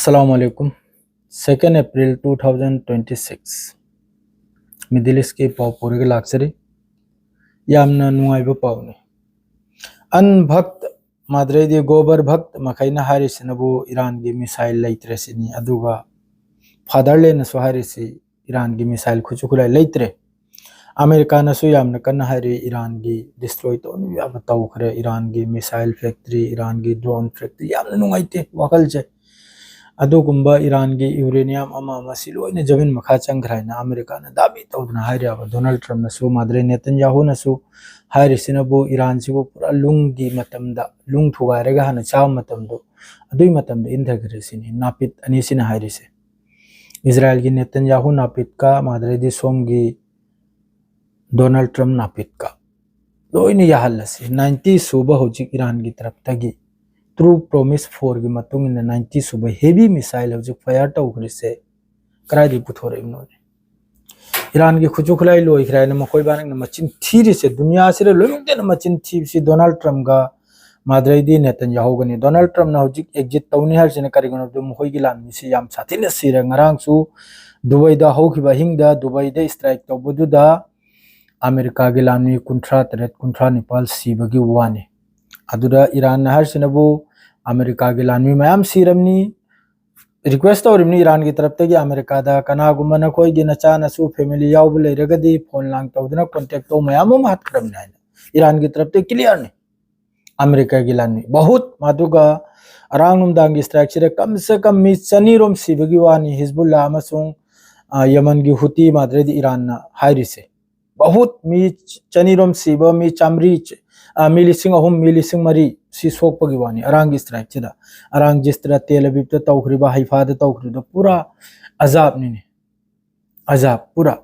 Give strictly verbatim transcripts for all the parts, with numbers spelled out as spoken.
ꯑꯁꯂꯥꯃꯨ ꯑꯂꯥꯏꯀꯨꯝ꯫ Second April two thousand twenty six, Middle Eastꯀꯤ ꯄꯥꯎ ꯄꯨꯔꯒ ꯂꯥꯛꯆꯔꯤ꯫ ꯌꯥꯝꯅ ꯅꯨꯡꯉꯥꯏꯕ ꯄꯥꯎꯅꯤ꯫ ꯑꯟ ꯚꯛꯇ, ꯃꯥꯗ꯭ꯔꯩꯗꯤ ꯒꯣꯕꯔ ꯚꯛꯇ ꯃꯈꯩꯅ ꯍꯥꯏꯔꯤꯁꯤꯅꯕꯨ ꯏꯔꯥꯟꯒꯤ ꯃꯤꯁꯥꯏꯜ ꯂꯩꯇ꯭ꯔꯦ ꯁꯤꯅꯤ꯫ ꯑꯗꯨꯒ ꯐꯥꯗꯔꯂꯦꯟꯅꯁꯨ ꯍꯥꯏꯔꯤꯁꯤ ꯏꯔꯥꯟꯒꯤ ꯃꯤꯁꯥꯏꯜ ꯈꯨꯠꯁꯨ ꯈꯨꯠꯂꯥꯏ ꯂꯩꯇ꯭ꯔꯦ꯫ ꯑꯃꯦꯔꯤꯀꯥꯅꯁꯨ ꯌꯥꯝꯅ ꯀꯟꯅ ꯍꯥꯏꯔꯤ, ꯏꯔꯥꯟꯒꯤ destroy ꯇꯧꯅꯕ ꯌꯥꯕ ꯇꯧꯈ꯭ꯔꯦ, ꯏꯔꯥꯟꯒꯤ missile factory, ꯏꯔꯥꯟꯒꯤ drone factory꯫ ꯌꯥꯝꯅ ꯅꯨꯡꯉꯥꯏꯇꯦ ꯋꯥꯈꯜꯁꯦ꯫ ꯑꯗꯨꯒꯨꯝꯕ ꯏꯔꯥꯟꯒꯤ uranium ꯑꯃ ꯑꯃ ꯁꯤ ꯂꯣꯏꯅ ꯖꯃꯤꯟ ꯃꯈꯥ ꯆꯪꯈ꯭ꯔꯦ ꯍꯥꯏꯅ ꯑꯃꯦꯔꯤꯀꯥꯅ ꯗꯥꯕꯤ ꯇꯧꯗꯨꯅ ꯍꯥꯏꯔꯤꯕ꯫ ꯗꯣꯅꯥꯜꯗ ꯇ꯭ꯔꯝꯞꯅꯁꯨ, ꯃꯥꯗ꯭ꯔꯦ ꯅꯦꯇꯟꯌꯥꯍꯨꯅꯁꯨ ꯍꯥꯏꯔꯤꯁꯤꯅꯕꯨ ꯏꯔꯥꯟꯁꯤꯕꯨ ꯄꯨꯔꯥ ꯂꯨꯡꯒꯤ ꯃꯇꯝꯗ, ꯂꯨꯡ ꯊꯨꯒꯥꯏꯔꯒ ꯍꯥꯟꯅ ꯆꯥꯕ ꯃꯇꯝꯗꯣ, ꯑꯗꯨꯒꯤ ꯃꯇꯝꯗ ꯏꯟꯊꯈ꯭ꯔꯦ ꯁꯤꯅꯤ ꯅꯥꯄꯤꯠ ꯑꯅꯤꯁꯤꯅ ꯍꯥꯏꯔꯤꯁꯦ꯫ ꯏꯖꯔꯥꯏꯜꯒꯤ ꯅꯦꯇꯟꯌꯥꯍꯨ ꯅꯥꯄꯤꯠꯀ ꯃꯥꯗ꯭ꯔꯦꯗꯤ ꯁꯣꯝꯒꯤ ꯗꯣꯅꯥꯜꯗ ꯇ꯭ꯔꯝꯞ ꯅꯥꯄꯤꯠꯀ ꯂꯣꯏꯅ ꯌꯥꯍꯜꯂꯁꯤ꯫ Ninety ꯁꯨꯕ ꯍꯧꯖꯤꯛ ꯏꯔꯥꯟꯒꯤ ꯇꯔꯞꯇꯒꯤ True Promise fourꯒꯤ ꯃꯇꯨꯡ ꯏꯟꯅ ninety ꯁꯨꯕ heavy missile ꯍꯧꯖꯤꯛ fire ꯇꯧꯈ꯭ꯔꯤꯁꯦ ꯀꯗꯥꯏꯗꯒꯤ ꯄꯨꯊꯣꯔꯛꯏꯕꯅꯣꯅꯦ? ꯏꯔꯥꯟꯒꯤ ꯈꯨꯠꯁꯨ ꯈꯨꯠꯂꯥꯏ ꯂꯣꯏꯈ꯭ꯔꯦ ꯍꯥꯏꯅ ꯃꯈꯣꯏ ꯕꯥꯅꯤꯅ ꯃꯆꯤꯟ ꯊꯤꯔꯤꯁꯦ, ꯗꯨꯅꯤꯌꯥꯁꯤꯗ ꯂꯣꯏꯅꯃꯛꯇꯅ ꯃꯆꯤꯟ ꯊꯤꯕꯁꯤ ꯗꯣꯅꯥꯜꯗ ꯇ꯭ꯔꯝꯞꯒ ꯃꯥꯗ꯭ꯔꯩꯗꯤ ꯅꯦꯇꯟꯌꯥꯍꯨꯒꯅꯤ꯫ ꯗꯣꯅꯥꯜꯗ ꯇ꯭ꯔꯝꯞꯅ ꯍꯧꯖꯤꯛ exit ꯇꯧꯅꯤ ꯍꯥꯏꯔꯤꯁꯤꯅ ꯀꯔꯤꯒꯤꯅꯣ ꯍꯥꯏꯕꯗ ꯃꯈꯣꯏꯒꯤ ꯂꯥꯟꯃꯤꯁꯤ ꯌꯥꯝ ꯁꯥꯊꯤꯅ ꯁꯤꯔꯦ꯫ ꯉꯔꯥꯡꯁꯨ ꯗꯨꯕꯩꯗ ꯍꯧꯈꯤꯕ ꯑꯍꯤꯡꯗ ꯗꯨꯕꯩꯗ strike ꯇꯧꯕꯗꯨꯗ ꯑꯃꯦꯔꯤꯀꯥꯒꯤ ꯂꯥꯟꯃꯤ ꯀꯨꯟꯊ꯭ꯔꯥ ꯇꯔꯦꯠ, ꯀꯨꯟꯊ꯭ꯔꯥ ꯅꯤꯄꯥꯜ ꯁꯤꯕꯒꯤ ꯋꯥꯅꯤ꯫ ꯑꯗꯨꯗ ꯏꯔꯥꯟꯅ ꯍꯥꯏꯔꯤꯁꯤꯅꯕꯨ ꯑꯃꯦꯔꯤꯀꯥꯒꯤ ꯂꯥꯟꯃꯤ ꯃꯌꯥꯝ ꯁꯤꯔꯝꯅꯤ, request ꯇꯧꯔꯤꯕꯅꯤ ꯏꯔꯥꯟꯒꯤ ꯇꯔꯞꯇꯒꯤ ꯑꯃꯦꯔꯤꯀꯥꯗ, ꯀꯅꯥꯒꯨꯝꯕ ꯅꯈꯣꯏꯒꯤ ꯅꯆꯥ ꯅꯁꯨ family ꯌꯥꯎꯕ ꯂꯩꯔꯒꯗꯤ phone ꯂꯥꯡ ꯇꯧꯗꯨꯅ contact ꯇꯧ, ꯃꯌꯥꯝ ꯑꯃ ꯍꯥꯠꯈ꯭ꯔꯕꯅꯤ ꯍꯥꯏꯅ ꯏꯔꯥꯟꯒꯤ ꯇꯔꯞꯇꯒꯤ clearꯅꯤ꯫ ꯑꯃꯦꯔꯤꯀꯥꯒꯤ ꯂꯥꯟꯃꯤ ꯕꯍꯨꯠ, ꯃꯗꯨꯒ ꯑꯔꯥꯡ ꯅꯨꯡꯗꯥꯡꯒꯤ strikeꯁꯤꯗ ꯀꯝ ꯁꯦ ꯀꯝ ꯃꯤ ꯆꯅꯤꯔꯣꯝ ꯁꯤꯕꯒꯤ ꯋꯥꯅꯤ꯫ ꯍꯤꯖꯕꯨꯜꯂꯥ ꯑꯃꯁꯨꯡ, ꯑ, ꯌꯃꯟꯒꯤ ꯍꯨꯇꯤ ꯃꯥꯗ꯭ꯔꯦꯗꯤ ꯏꯔꯥꯟꯅ ꯍꯥꯏꯔꯤꯁꯦ꯫ ꯕꯍꯨꯠ, ꯃꯤ ꯆꯅꯤꯔꯣꯝ ꯁꯤꯕ, ꯃꯤ ꯆꯥꯃꯔꯤ, ꯑ, ꯃꯤ ꯂꯤꯁꯤꯡ ꯑꯍꯨꯝ, ꯃꯤ ꯂꯤꯁꯤꯡ ꯃꯔꯤ ꯁꯤ ꯁꯣꯛꯄꯒꯤ ꯋꯥꯅꯤ ꯑꯔꯥꯡꯒꯤ strikeꯁꯤꯗ꯫ ꯑꯔꯥꯡ ꯖꯤꯁꯇ꯭ꯔꯥ ꯇꯦꯜ ꯑꯕꯤꯕꯇ ꯇꯧꯈ꯭ꯔꯤꯕ, ꯍꯩꯐꯥꯗ ꯇꯧꯈ꯭ꯔꯤꯕꯗꯣ ꯄꯨꯔꯥ ꯑꯖꯥꯕꯅꯤꯅꯦ꯫ ꯑꯖꯥꯕ ꯄꯨꯔꯥ꯫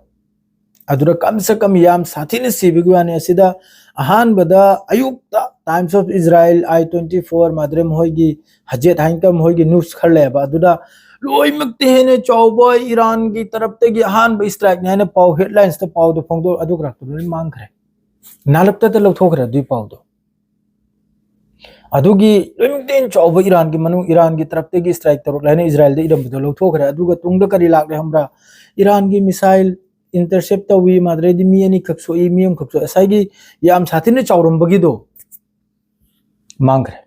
ꯑꯗꯨꯗ ꯀꯝ ꯁꯦ ꯀꯝ ꯌꯥꯝ ꯁꯥꯊꯤꯅ ꯁꯤꯕꯒꯤ ꯋꯥꯅꯤ꯫ ꯑꯁꯤꯗ ꯑꯍꯥꯟꯕꯗ ꯑꯌꯨꯛꯇ Times of Israel, I twenty four, ꯃꯥꯗ꯭ꯔꯦ ꯃꯈꯣꯏꯒꯤ ꯍꯖꯦꯠ ꯍꯥꯏꯅ ꯃꯈꯣꯏꯒꯤ news ꯈꯔ ꯂꯩꯌꯦꯕ, ꯑꯗꯨꯗ ꯂꯣꯏꯅꯃꯛꯇꯤ ꯍꯦꯟꯅ ꯆꯥꯎꯕ ꯏꯔꯥꯟꯒꯤ ꯇꯔꯞꯇꯒꯤ ꯑꯍꯥꯟꯕ strikeꯅꯤ ꯍꯥꯏꯅ ꯄꯥꯎ headlinesꯇ ꯄꯥꯎꯗꯣ ꯐꯣꯡꯗꯣꯛ, ꯑꯗꯨ ꯈꯔ ꯂꯣꯏ ꯃꯥꯡꯈ꯭ꯔꯦ, ꯅꯥꯂꯞꯇꯗ ꯂꯧꯊꯣꯛꯈ꯭ꯔꯦ ꯑꯗꯨꯒꯤ ꯄꯥꯎꯗꯣ꯫ ꯑꯗꯨꯒꯤ ꯂꯣꯏꯅꯃꯛꯇꯩ ꯍꯦꯟꯅ ꯆꯥꯎꯕ ꯏꯔꯥꯟꯒꯤ ꯃꯅꯨꯡ, ꯏꯔꯥꯟꯒꯤ ꯇꯔꯞꯇꯒꯤ strike ꯇꯧꯔꯛꯂꯦ ꯍꯥꯏꯅ ꯏꯖꯔꯥꯏꯜꯗ ꯏꯔꯝꯕꯗꯣ ꯂꯧꯊꯣꯛꯈ꯭ꯔꯦ꯫ ꯑꯗꯨꯒ ꯇꯨꯡꯗ ꯀꯔꯤ ꯂꯥꯛꯂꯦ ꯈꯪꯕ꯭ꯔꯥ? ꯏꯔꯥꯟꯒꯤ missile intercept ꯇꯧꯏ, ꯃꯗꯨꯗꯩꯗꯤ ꯃꯤ ꯑꯅꯤꯈꯛ ꯁꯣꯛꯏ, ꯃꯤ ꯑꯃꯈꯛ ꯁꯣꯛꯏ꯫ ꯉꯁꯥꯏꯒꯤ ꯌꯥꯝ ꯁꯥꯊꯤꯅ ꯆꯥꯎꯔꯝꯕꯒꯤꯗꯣ ꯃꯥꯡꯈ꯭ꯔꯦ꯫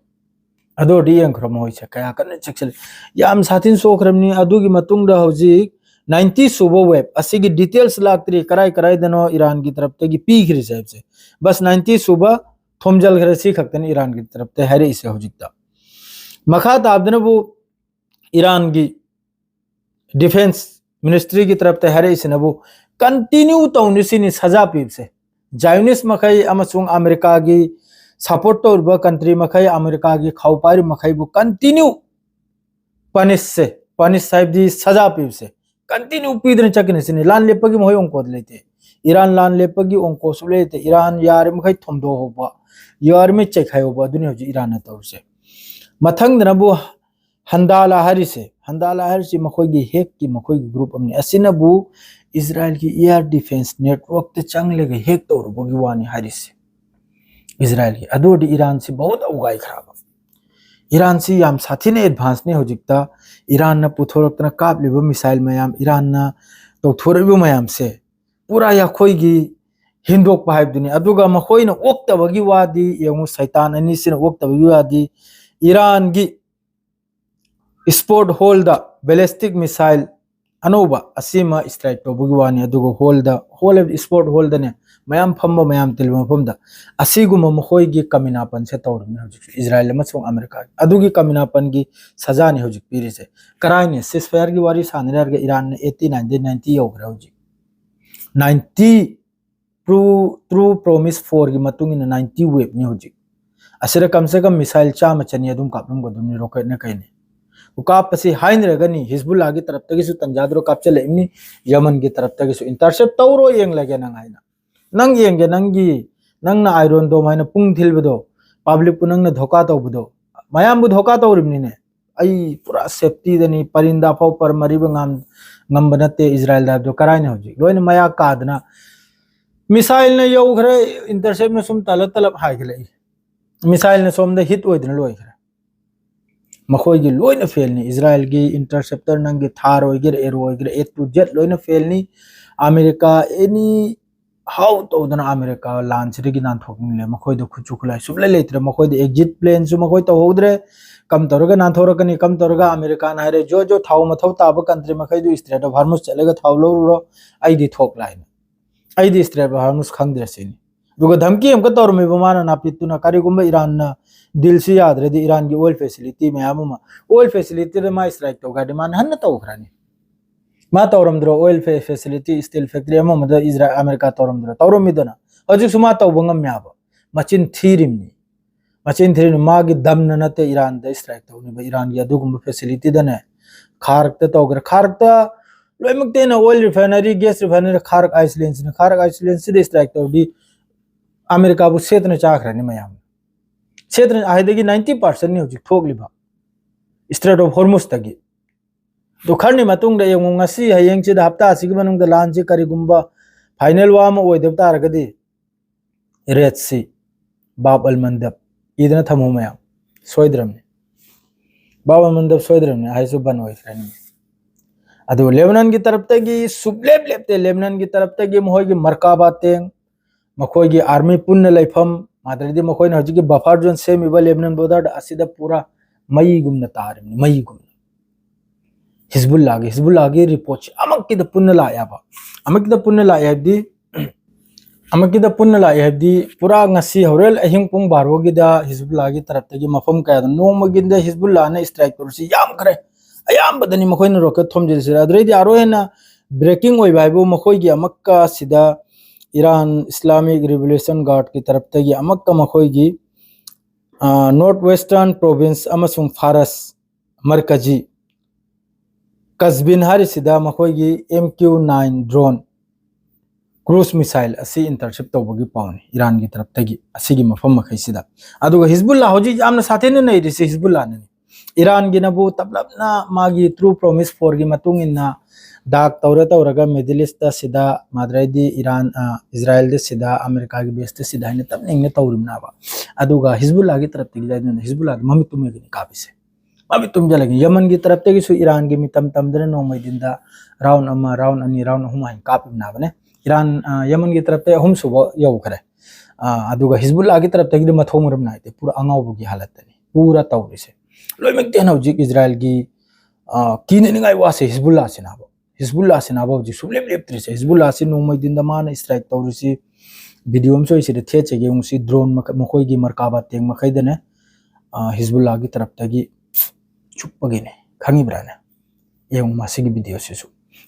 ꯑꯗꯨ ꯑꯣꯏꯔꯗꯤ ꯌꯦꯡꯈ꯭ꯔꯣ, ꯃꯣꯏꯁꯦ ꯀꯌꯥ ꯀꯟꯅ ꯆꯦꯛꯁꯤꯜꯂꯤ꯫ ꯌꯥꯝ ꯁꯥꯊꯤꯅ ꯁꯣꯛꯈ꯭ꯔꯕꯅꯤ꯫ ꯑꯗꯨꯒꯤ ꯃꯇꯨꯡꯗ ꯍꯧꯖꯤꯛ ninety ꯁꯨꯕ wave, ꯑꯁꯤꯒꯤ details ꯂꯥꯛꯇ꯭ꯔꯤ, ꯀꯔꯥꯏ ꯀꯔꯥꯏꯗꯅꯣ ꯏꯔꯥꯟꯒꯤ ꯇꯔꯞꯇꯒꯤ ꯄꯤꯈ꯭ꯔꯤꯁꯦ ꯍꯥꯏꯕꯁꯦ꯫ ꯕꯁ ninety ꯁꯨꯕ ꯊꯣꯝꯖꯤꯜꯈ꯭ꯔꯦ, ꯁꯤ ꯈꯛꯇꯅꯤ ꯏꯔꯥꯟꯒꯤ ꯇꯔꯞꯇ ꯍꯥꯏꯔꯛꯏꯁꯦ ꯍꯧꯖꯤꯛꯇ꯫ ꯃꯈꯥ ꯇꯥꯕꯗꯅꯕꯨ ꯏꯔꯥꯟꯒꯤ defence ministry ꯒꯤ ꯇꯔꯞꯇ ꯍꯥꯏꯔꯛꯏꯁꯤꯅꯕꯨ continue ꯇꯧꯅꯤ ꯁꯤꯅꯤ ꯁꯖꯥ ꯄꯤꯕꯁꯦ꯫ Zionist ꯃꯈꯩ ꯑꯃꯁꯨꯡ ꯑꯃꯦꯔꯤꯀꯥꯒꯤ support ꯇꯧꯔꯤꯕ country ꯃꯈꯩ, ꯑꯃꯦꯔꯤꯀꯥꯒꯤ ꯈꯥꯎ ꯄꯥꯏꯔꯤꯕ ꯃꯈꯩꯕꯨ continue punish ꯁꯦ, punish ꯍꯥꯏꯕꯗꯤ ꯁꯖꯥ ꯄꯤꯕꯁꯦ continue ꯄꯤꯗꯅ ꯆꯠꯀꯅꯤ ꯁꯤꯅꯤ꯫ ꯂꯥꯟ ꯂꯦꯞꯄꯒꯤ ꯃꯈꯣꯏ ꯑꯣꯡꯀꯣꯗ ꯂꯩꯇꯦ꯫ ꯏꯔꯥꯟ ꯂꯥꯟ ꯂꯦꯞꯄꯒꯤ ꯑꯣꯡꯀꯣꯁꯨ ꯂꯩꯇꯦ꯫ ꯏꯔꯥꯟ ꯌꯥꯔꯤꯕ ꯃꯈꯩ ꯊꯣꯝꯗꯣꯛꯍꯧꯕ, ꯌꯥꯔꯤꯕ ꯃꯈꯩ ꯆꯩꯈꯥꯏꯍꯧꯕ, ꯑꯗꯨꯅꯤ ꯍꯧꯖꯤꯛ ꯏꯔꯥꯟꯅ ꯇꯧꯔꯤꯁꯦ꯫ ꯃꯊꯪꯗꯅꯕꯨ ꯍꯟꯗꯥꯂꯥ ꯍꯥꯏꯔꯤꯁꯦ꯫ ꯍꯟꯗꯥꯂꯥ ꯍꯥꯏꯔꯤꯁꯤ ꯃꯈꯣꯏꯒꯤ hack ꯀꯤ ꯃꯈꯣꯏꯒꯤ group ꯑꯃꯅꯤ꯫ ꯑꯁꯤꯅꯕꯨ ꯏꯖꯔꯥꯏꯜꯒꯤ air defence network ꯇ ꯆꯪꯂꯒ hack ꯇꯧꯔꯨꯕꯒꯤ ꯋꯥꯅꯤ ꯍꯥꯏꯔꯤꯁꯦ꯫ ꯏꯖꯔꯥꯏꯜꯒꯤ꯫ ꯑꯗꯨ ꯑꯣꯏꯔꯗꯤ ꯏꯔꯥꯟꯁꯤ ꯕꯍꯨꯠ ꯑꯧꯒꯥꯏꯈ꯭ꯔꯕ꯫ ꯏꯔꯥꯟꯁꯤ ꯌꯥꯝ ꯁꯥꯊꯤꯅ advance ꯅꯤ ꯍꯧꯖꯤꯛꯇ꯫ ꯏꯔꯥꯟꯅ ꯄꯨꯊꯣꯔꯛꯇꯅ ꯀꯥꯞꯂꯤꯕ missile ꯃꯌꯥꯝ, ꯏꯔꯥꯟꯅ ꯇꯧꯊꯣꯔꯛꯏꯕ ꯃꯌꯥꯝꯁꯦ ꯄꯨꯔꯥ ꯑꯩꯈꯣꯏꯒꯤ ꯍꯤꯟꯗꯣꯛꯄ ꯍꯥꯏꯕꯗꯨꯅꯤ꯫ ꯑꯗꯨꯒ ꯃꯈꯣꯏꯅ ꯑꯣꯛꯇꯕꯒꯤ ꯋꯥꯗꯤ ꯌꯦꯡꯉꯨ, ꯁꯩꯇꯥꯟ ꯑꯅꯤꯁꯤꯅ ꯑꯣꯛꯇꯕꯒꯤ ꯋꯥꯗꯤ ꯏꯔꯥꯟꯒꯤ sport hall ꯗ ballistic missile ꯑꯅꯧꯕ ꯑꯁꯤꯃ strike ꯇꯧꯕꯒꯤ ꯋꯥꯅꯤ꯫ ꯑꯗꯨꯒ hall ꯗ, hall ꯍꯥꯏꯕꯗꯤ sport hall ꯗꯅꯦ, ꯃꯌꯥꯝ ꯐꯝꯕ, ꯃꯌꯥꯝ ꯇꯤꯜꯂꯤꯕ ꯃꯐꯝꯗ ꯑꯁꯤꯒꯨꯝꯕ ꯃꯈꯣꯏꯒꯤ ꯀꯃꯤꯅꯥꯄꯟꯁꯦ ꯇꯧꯔꯤꯕꯅꯤ ꯍꯧꯖꯤꯛꯁꯨ ꯏꯖꯔꯥꯏꯜ ꯑꯃꯁꯨꯡ ꯑꯃꯦꯔꯤꯀꯥꯒꯤ꯫ ꯑꯗꯨꯒꯤ ꯀꯃꯤꯅꯥꯄꯟꯒꯤ ꯁꯖꯥꯅꯤ ꯍꯧꯖꯤꯛ ꯄꯤꯔꯤꯁꯦ꯫ ꯀꯔꯥꯏꯅꯦ? Ceasefire ꯒꯤ ꯋꯥꯔꯤ ꯁꯥꯟꯅꯔꯦ ꯍꯥꯏꯔꯒ ꯏꯔꯥꯟꯅ eighty ninety ninety ꯌꯧꯈ꯭ꯔꯦ ꯍꯧꯖꯤꯛ꯫ Ninety, True, True Promise four ꯒꯤ ꯃꯇꯨꯡ ꯏꯟꯅ ninety wave ꯅꯤ ꯍꯧꯖꯤꯛ꯫ ꯑꯁꯤꯗ ꯀꯝꯁꯦ ꯀꯝ missile ꯆꯥꯝꯃ ꯆꯅꯤ ꯑꯗꯨꯝ ꯀꯥꯞꯂꯝꯒꯗꯕꯅꯤ, rocket ꯅ ꯀꯩꯅꯤ꯫ ꯀꯥꯞꯄꯁꯤ ꯍꯥꯏꯅꯔꯒꯅꯤ, ꯍꯤꯖꯕꯨꯜꯂꯥꯒꯤ ꯇꯔꯞꯇꯒꯤꯁꯨ ꯇꯟꯖꯥꯗꯨꯔ ꯀꯥꯞꯆꯜꯂꯛꯏꯕꯅꯤ, ꯌꯃꯟꯒꯤ ꯇꯔꯞꯇꯒꯤꯁꯨ꯫ Intercept ꯇꯧꯔꯣ ꯌꯦꯡꯂꯒꯦ ꯅꯪ ꯍꯥꯏꯅ꯫ ꯅꯪ ꯌꯦꯡꯒꯦ, ꯅꯪꯒꯤ, ꯅꯪꯅ Iron Dome ꯍꯥꯏꯅ ꯄꯨꯡ ꯊꯤꯜꯕꯗꯣ, public ꯄꯨ ꯅꯪꯅ ꯙꯣꯀꯥ ꯇꯧꯕꯗꯣ, ꯃꯌꯥꯝꯕꯨ ꯙꯣꯀꯥ ꯇꯧꯔꯤꯕꯅꯤꯅꯦ꯫ ꯑꯩ ꯄꯨꯔꯥ safety ꯗꯅꯤ, ꯄꯔꯤꯟꯗꯥ ꯐꯥꯎ ꯄꯔ ꯃꯔꯤꯕ ꯉꯝ-, ꯉꯝꯕ ꯅꯠꯇꯦ ꯏꯖꯔꯥꯏꯜꯗ ꯍꯥꯏꯕꯗꯣ ꯀꯔꯥꯏꯅ ꯍꯧꯖꯤꯛ? ꯂꯣꯏꯅ ꯃꯌꯥ ꯀꯥꯗꯅ missile ꯅ ꯌꯧꯈ꯭ꯔꯦ, intercept ꯅ ꯁꯨꯝ ꯇꯂꯞ ꯇꯂꯞ ꯍꯥꯏꯒꯠꯂꯛꯏ꯫ Missileꯅ ꯁꯣꯝꯗ hit ꯑꯣꯏꯗꯅ ꯂꯣꯏꯈ꯭ꯔꯦ꯫ ꯃꯈꯣꯏꯒꯤ ꯂꯣꯏꯅ failꯅꯤ꯫ ꯏꯖꯔꯥꯏꯜꯒꯤ interceptor, ꯅꯪꯒꯤ ꯊꯥꯔ ꯑꯣꯏꯒꯦꯔꯥ, ꯑꯦꯔꯣ ꯑꯣꯏꯒꯦꯔꯥ, A to Z ꯂꯣꯏꯅ failꯅꯤ꯫ ꯑꯃꯦꯔꯤꯀꯥ any how ꯇꯧꯗꯅ ꯑꯃꯦꯔꯤꯀꯥ ꯂꯥꯟꯁꯤꯗꯒꯤ ꯅꯥꯟꯊꯣꯛꯅꯤꯡꯂꯦ꯫ ꯃꯈꯣꯏꯗ ꯈꯨꯠꯁꯨ ꯈꯨꯠꯂꯥꯏ ꯁꯨꯡꯂꯩ ꯂꯩꯇ꯭ꯔꯦ꯫ ꯃꯈꯣꯏꯗ exit planꯁꯨ ꯃꯈꯣꯏ ꯇꯧꯍꯧꯗ꯭ꯔꯦ꯫ ꯀꯝ ꯇꯧꯔꯒ ꯅꯥꯟꯊꯣꯔꯛꯀꯅꯤ, ꯀꯝ ꯇꯧꯔꯒ ꯑꯃꯦꯔꯤꯀꯥꯅ ꯍꯥꯏꯔꯦ, "ꯖꯣ ꯖꯣ ꯊꯥꯎ ꯃꯊꯧ ꯇꯥꯕ country ꯃꯈꯩꯗꯨ Strait of Hormuz ꯆꯠꯂꯒ ꯊꯥꯎ ꯂꯧꯔꯨꯔꯣ, ꯑꯩꯗꯤ ꯊꯣꯛꯂꯦ" ꯍꯥꯏꯅ꯫ ꯑꯩꯗꯤ Strait of Hormuz ꯈꯪꯗ꯭ꯔꯦ ꯁꯤꯅꯤ꯫ ꯑꯗꯨꯒ ꯙꯝꯀꯤ ꯑꯃꯨꯛꯀ ꯇꯧꯔꯝꯃꯤꯕ ꯃꯥꯅ ꯅꯥꯄꯤꯠꯇꯨꯅ, ꯀꯔꯤꯒꯨꯝꯕ ꯏꯔꯥꯟꯅ ꯗꯤꯜꯁꯤ ꯌꯥꯗ꯭ꯔꯗꯤ ꯏꯔꯥꯟꯒꯤ oil facility ꯃꯌꯥꯝ ꯑꯃ, oil facilityꯗ ꯃꯥ strike ꯇꯧꯒꯦ ꯍꯥꯏꯔꯗꯤ ꯃꯥꯅ ꯍꯟꯅ ꯇꯧꯈ꯭ꯔꯅꯤ꯫ ꯃꯥ ꯇꯧꯔꯝꯗ꯭ꯔꯣ oil fa-, facility, steel factory ꯑꯃ ꯑꯃꯗ ꯏꯖꯔꯥ-, ꯑꯃꯦꯔꯤꯀꯥ ꯇꯧꯔꯝꯗ꯭ꯔꯣ? ꯇꯧꯔꯝꯃꯤꯗꯅ꯫ ꯍꯧꯖꯤꯛꯁꯨ ꯃꯥ ꯇꯧꯕ ꯉꯝꯃꯦ ꯍꯥꯏꯕ꯫ ꯃꯆꯤꯟ ꯊꯤꯔꯤꯝꯅꯤ꯫ ꯃꯆꯤꯟ ꯊꯤꯔꯤꯝꯅꯤ꯫ ꯃꯥꯒꯤ ꯗꯝꯅ ꯅꯠꯇꯦ ꯏꯔꯥꯟꯗ strike ꯇꯧꯅꯤꯕ, ꯏꯔꯥꯟꯒꯤ ꯑꯗꯨꯒꯨꯝꯕ facilityꯗꯅꯦ꯫ ꯈꯥꯔꯛꯇ ꯇꯧꯈ꯭ꯔꯦ꯫ ꯈꯥꯔꯛꯇ ꯂꯣꯏꯅꯃꯛꯇꯩꯅ oil refinery, gas refinery ꯈꯥꯔꯛ islandꯁꯤꯅ, ꯈꯥꯔꯛ islandꯁꯤꯗ strike ꯇꯧꯔꯗꯤ ꯑꯃꯦꯔꯤꯀꯥꯕꯨ ꯁꯦꯠꯇꯅ ꯆꯥꯈ꯭ꯔꯅꯤ ꯃꯌꯥꯝ꯫ ꯁꯦꯠꯇꯅ ꯍꯥꯏꯗꯒꯤ ninety percentꯅꯤ ꯍꯧꯖꯤꯛ ꯊꯣꯛꯂꯤꯕ Strait of Hormuzꯇꯒꯤ꯫ ꯑꯗꯨ ꯈꯔꯅꯤ ꯃꯇꯨꯡꯗ ꯌꯦꯡꯉꯨ, ꯉꯁꯤ ꯍꯌꯦꯡꯁꯤꯗ, ꯍꯞꯇꯥꯁꯤꯒꯤ ꯃꯅꯨꯡꯗ ꯂꯥꯟꯁꯤ ꯀꯔꯤꯒꯨꯝꯕ final war ꯑꯃ ꯑꯣꯏꯗꯕ ꯇꯥꯔꯒꯗꯤ, Red Sea, ꯕꯥꯕ ꯑꯜ ꯃꯟꯗꯕ ꯏꯗꯅ ꯊꯝꯃꯨ ꯃꯌꯥꯝ, ꯁꯣꯏꯗ꯭ꯔꯕꯅꯤ꯫ ꯕꯥꯕ ꯑꯜ ꯃꯟꯗꯕ ꯁꯣꯏꯗ꯭ꯔꯕꯅꯤ, ꯑꯩꯁꯨ ꯕꯟ ꯑꯣꯏꯈ꯭ꯔꯅꯤ꯫ ꯑꯗꯨ ꯂꯦꯕꯅꯟꯒꯤ ꯇꯔꯞꯇꯒꯤ ꯁꯨꯞꯂꯦꯞ ꯂꯦꯞꯇꯦ꯫ ꯂꯦꯕꯅꯟꯒꯤ ꯇꯔꯞꯇꯒꯤ ꯃꯈꯣꯏꯒꯤ ꯃꯔꯀꯥꯕꯥ tank, ꯃꯈꯣꯏꯒꯤ army ꯄꯨꯟꯅ ꯂꯩꯐꯝ, ꯑꯗꯩꯗꯤ ꯃꯈꯣꯏꯅ ꯍꯧꯖꯤꯛꯀꯤ buffer zone ꯁꯦꯝꯃꯤꯕ ꯂꯦꯕꯅꯟ borderꯗ, ꯑꯁꯤꯗ ꯄꯨꯔꯥ ꯃꯩꯒꯨꯝꯅ ꯇꯥꯔꯤꯕꯅꯤ, ꯃꯩꯒꯨꯝꯅ꯫ ꯍꯤꯖꯕꯨꯜꯂꯥꯒꯤ, ꯍꯤꯖꯕꯨꯜꯂꯥꯒꯤ reportꯁꯤ ꯑꯃꯛꯀꯤꯗ ꯄꯨꯟꯅ ꯂꯥꯛꯑꯦꯕ꯫ ꯑꯃꯛꯀꯤꯗ ꯄꯨꯟꯅ ꯂꯥꯛꯑꯦ ꯍꯥꯏꯕꯗꯤ, ꯑꯃꯛꯀꯤꯗ ꯄꯨꯟꯅ ꯂꯥꯛꯑꯦ ꯍꯥꯏꯕꯗꯤ, ꯄꯨꯔꯥ ꯉꯁꯤ ꯍꯣꯔꯦꯟ ꯑꯍꯤꯡ ꯄꯨꯡ ꯕꯥꯔꯣꯒꯤꯗ ꯍꯤꯖꯕꯨꯜꯂꯥꯒꯤ ꯇꯔꯞꯇꯒꯤ ꯃꯐꯝ ꯀꯌꯥꯗ ꯅꯣꯡꯃꯒꯤꯗ ꯍꯤꯖꯕꯨꯜꯂꯥꯅ strike ꯇꯧꯔꯤꯁꯤ ꯌꯥꯝꯈ꯭ꯔꯦ꯫ ꯑꯌꯥꯝꯕꯗꯅꯤ ꯃꯈꯣꯏꯅ rocket ꯊꯣꯝꯖꯤꯜꯂꯤꯁꯤ꯫ ꯑꯗꯨꯗꯩꯗꯤ ꯑꯔꯣꯏ ꯍꯦꯟꯅ breaking ꯑꯣꯏꯕ ꯍꯥꯏꯕꯨ ꯃꯈꯣꯏꯒꯤ ꯑꯃꯛꯀ ꯁꯤꯗ Iran Islamic Revolution Guardꯀꯤ ꯇꯔꯞꯇꯒꯤ ꯑꯃꯛꯀ ꯃꯈꯣꯏꯒꯤ, ꯑ, North Western Province ꯑꯃꯁꯨꯡ ꯐꯥꯔꯁ ꯃꯔꯀꯖꯤ ꯀꯖꯕꯤꯟ ꯍꯥꯏꯔꯤꯁꯤꯗ ꯃꯈꯣꯏꯒꯤ M Q nine drone cruise missile ꯑꯁꯤ intercept ꯇꯧꯕꯒꯤ ꯄꯥꯎꯅꯤ ꯏꯔꯥꯟꯒꯤ ꯇꯔꯞꯇꯒꯤ, ꯑꯁꯤꯒꯤ ꯃꯐꯝ ꯃꯈꯩꯁꯤꯗ꯫ ꯑꯗꯨꯒ ꯍꯤꯖꯕꯨꯜꯂꯥ ꯍꯧꯖꯤꯛ ꯌꯥꯝꯅ ꯁꯥꯊꯤꯅ ꯅꯩꯔꯤꯁꯤ ꯍꯤꯖꯕꯨꯜꯂꯥꯅꯅꯤ꯫ ꯏꯔꯥꯟꯒꯤꯅꯕꯨ ꯇꯞꯂꯞꯅ ꯃꯥꯒꯤ True Promise four ꯒꯤ ꯃꯇꯨꯡ ꯏꯟꯅ ꯗꯥꯛ ꯇꯧꯔ ꯇꯧꯔꯒ Middle East ꯁꯤꯗ, ꯃꯥꯗ꯭ꯔꯩꯗꯤ ꯏꯔꯥꯟ, ꯑ, ꯏꯖꯔꯥꯏꯜꯗ ꯁꯤꯗ, ꯑꯃꯦꯔꯤꯀꯥꯒꯤ ꯕꯦꯁꯇ ꯁꯤꯗ ꯍꯥꯏꯅ ꯇꯞꯅ ꯏꯪꯅ ꯇꯧꯔꯤꯕꯅꯦꯕ꯫ ꯑꯗꯨꯒ ꯍꯤꯖꯕꯨꯜꯂꯥꯒꯤ ꯇꯔꯞꯇꯒꯤ ꯑꯗꯨꯅ ꯍꯤꯖꯕꯨꯜꯂꯥꯗ ꯃꯃꯤꯠ ꯇꯨꯝꯃꯒꯅꯤ ꯀꯥꯞꯄꯤꯁꯦ꯫ ꯃꯃꯤꯠ ꯇꯨꯝꯖꯜꯂꯒꯅꯤ꯫ ꯌꯃꯟꯒꯤ ꯇꯔꯞꯇꯒꯤꯁꯨ ꯏꯔꯥꯟꯒꯤ ꯃꯤꯇꯝ ꯇꯝꯗꯅ ꯅꯣꯡꯃꯩ ꯗꯤꯟꯗ round ꯑꯃ, round ꯑꯅꯤ, round ꯑꯍꯨꯝ ꯍꯥꯏꯅ ꯀꯥꯞꯄꯤꯕꯅꯦ꯫ ꯏꯔꯥꯟ, ꯑ, ꯌꯃꯟꯒꯤ ꯇꯔꯞꯇꯒꯤ ꯑꯍꯨꯝ ꯁꯨꯕ ꯌꯧꯈ꯭ꯔꯦ꯫ ꯑ, ꯑꯗꯨꯒ ꯍꯤꯖꯕꯨꯜꯂꯥꯒꯤ ꯇꯔꯞꯇꯒꯤꯗꯤ ꯃꯊꯣꯡ ꯃꯔꯝ ꯅꯥꯏꯗꯦ꯫ ꯄꯨꯔꯥ ꯑꯉꯥꯎꯕꯒꯤ ꯍꯥꯂꯠꯇꯅꯤ ꯄꯨꯔꯥ ꯇꯧꯔꯤꯁꯦ꯫ ꯂꯣꯏꯅꯃꯛꯇꯤ ꯍꯦꯟꯅ ꯍꯧꯖꯤꯛ ꯏꯖꯔꯥꯏꯜꯒꯤ, ꯑ, ꯀꯤꯅꯅꯤꯡꯉꯥꯏ ꯋꯥꯁꯦ ꯍꯤꯖꯕꯨꯜꯂꯥꯁꯤꯅꯕ꯫ ꯍꯤꯖꯕꯨꯜꯂꯥꯁꯤꯅꯕ ꯍꯧꯖꯤꯛ ꯁꯨꯡꯂꯦꯞ ꯂꯦꯞꯇ꯭ꯔꯤꯁꯦ꯫ ꯍꯤꯖꯕꯨꯜꯂꯥꯁꯤ ꯅꯣꯡꯃꯩ ꯗꯤꯟꯗ ꯃꯥꯅ strike ꯇꯧꯔꯤꯁꯤ꯫ Video ꯑꯃꯁꯨ ꯑꯩ ꯁꯤꯗ ꯊꯦꯠꯆꯒꯦ꯫ ꯌꯦꯡꯉꯨꯁꯤ, drone ꯃꯈ-, ꯃꯈꯣꯏꯒꯤ ꯃꯔꯀꯥꯕꯥ tank ꯃꯈꯩꯗꯅꯦ, ꯑ, ꯍꯤꯖꯕꯨꯜꯂꯥꯒꯤ ꯇꯔꯞꯇꯒꯤ ꯆꯨꯞꯄꯒꯤꯅꯦ꯫ ꯈꯪꯉꯤꯕ꯭ꯔꯥꯅꯦ? ꯌꯦꯡꯉꯨ ꯃꯁꯤꯒꯤ video ꯁꯤꯁꯨ꯫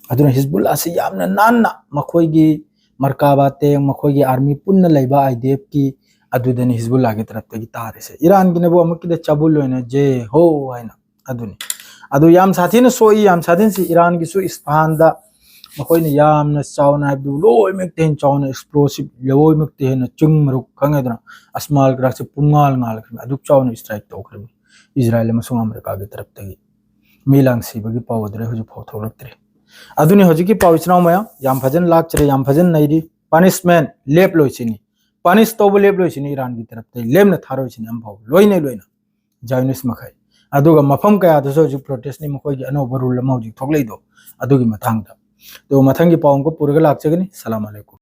ꯑꯗꯨꯅ ꯍꯤꯖꯕꯨꯜꯂꯥꯁꯤ ꯌꯥꯝꯅ ꯅꯥꯟꯅ ꯃꯈꯣꯏꯒꯤ ꯃꯔꯀꯥꯕꯥ tank, ꯃꯈꯣꯏꯒꯤ army ꯄꯨꯟꯅ ꯂꯩꯕ IDF ꯀꯤ, ꯑꯗꯨꯗꯅꯤ ꯍꯤꯖꯕꯨꯜꯂꯥꯒꯤ ꯇꯔꯞꯇꯒꯤ ꯇꯥꯔꯤꯁꯦ꯫ ꯏꯔꯥꯟꯒꯤꯅꯕꯨ ꯑꯃꯨꯛꯀꯤꯗ ꯆꯥꯕꯨꯜ ꯑꯣꯏꯅ "ꯖꯦ ꯍꯣ" ꯍꯥꯏꯅ ꯑꯗꯨꯅꯤ꯫ ꯑꯗꯨ ꯌꯥꯝ ꯁꯥꯊꯤꯅ ꯁꯣꯛꯏ, ꯌꯥꯝ ꯁꯥꯊꯤꯅꯁꯤ꯫ ꯏꯔꯥꯟꯒꯤꯁꯨ ꯏꯁꯐꯍꯥꯟꯗ ꯃꯈꯣꯏꯅ ꯌꯥꯝꯅ ꯆꯥꯎꯅ ꯍꯥꯏꯕꯗꯨ ꯂꯣꯏꯅꯃꯛꯇ ꯍꯦꯟꯅ ꯆꯥꯎꯅ explosive, ꯂꯣꯏꯅꯃꯛꯇ ꯍꯦꯟꯅ ꯆꯤꯡ ꯃꯔꯨꯛ ꯈꯪꯉꯦꯗꯅ, ꯑꯁꯃꯥꯟ ꯀꯔꯥꯛꯁꯦ ꯄꯨꯡꯉꯥꯜ ꯉꯥꯜꯈ꯭ꯔꯦ꯫ ꯑꯗꯨꯛ ꯆꯥꯎꯅ strike ꯇꯧꯈ꯭ꯔꯦ ꯏꯖꯔꯥꯏꯜ ꯑꯃꯁꯨꯡ ꯑꯃꯦꯔꯤꯀꯥꯒꯤ ꯇꯔꯞꯇꯒꯤ꯫ ꯃꯤ ꯂꯥꯡꯁꯤꯕꯒꯤ ꯄꯥꯎ ꯑꯗꯨꯗꯩ ꯍꯧꯖꯤꯛ ꯐꯥꯎ ꯊꯣꯛꯂꯛꯇ꯭ꯔꯤ꯫ ꯑꯗꯨꯅꯤ ꯍꯧꯖꯤꯛꯀꯤ ꯄꯥꯎ, ꯏꯆꯤꯟ ꯏꯅꯥꯎ ꯃꯌꯥꯝ, ꯌꯥꯝ ꯐꯖꯅ ꯂꯥꯛꯆꯔꯦ, ꯌꯥꯝ ꯐꯖꯅ ꯅꯩꯔꯤ꯫ Punishment ꯂꯦꯞꯂꯣꯏꯁꯤꯅꯤ, punish ꯇꯧꯕ ꯂꯦꯞꯂꯣꯏꯁꯤꯅꯤ ꯏꯔꯥꯟꯒꯤ ꯇꯔꯞꯇꯒꯤ, ꯂꯦꯝꯅ ꯊꯥꯔꯣꯏꯁꯤꯅꯤ ꯑꯃꯐꯥꯎ, ꯂꯣꯏꯅ ꯂꯣꯏꯅ꯫ Zionist ꯃꯈꯩ꯫ ꯑꯗꯨꯒ ꯃꯐꯝ ꯀꯌꯥꯗꯁꯨ ꯍꯧꯖꯤꯛ protest ꯅꯤ, ꯃꯈꯣꯏꯒꯤ ꯑꯅꯧꯕ rule ꯑꯃ ꯍꯧꯖꯤꯛ ꯊꯣꯛꯂꯛꯏꯗꯣ, ꯑꯗꯨꯒꯤ ꯃꯇꯥꯡꯗ꯫ ꯑꯗꯨꯒ ꯃꯊꯪꯒꯤ ꯄꯥꯎ ꯑꯃꯨꯛꯀ ꯄꯨꯔꯒ ꯂꯥꯛꯆꯒꯅꯤ꯫ ꯁꯂꯥꯝ ꯑꯂꯩꯀꯨꯝ꯫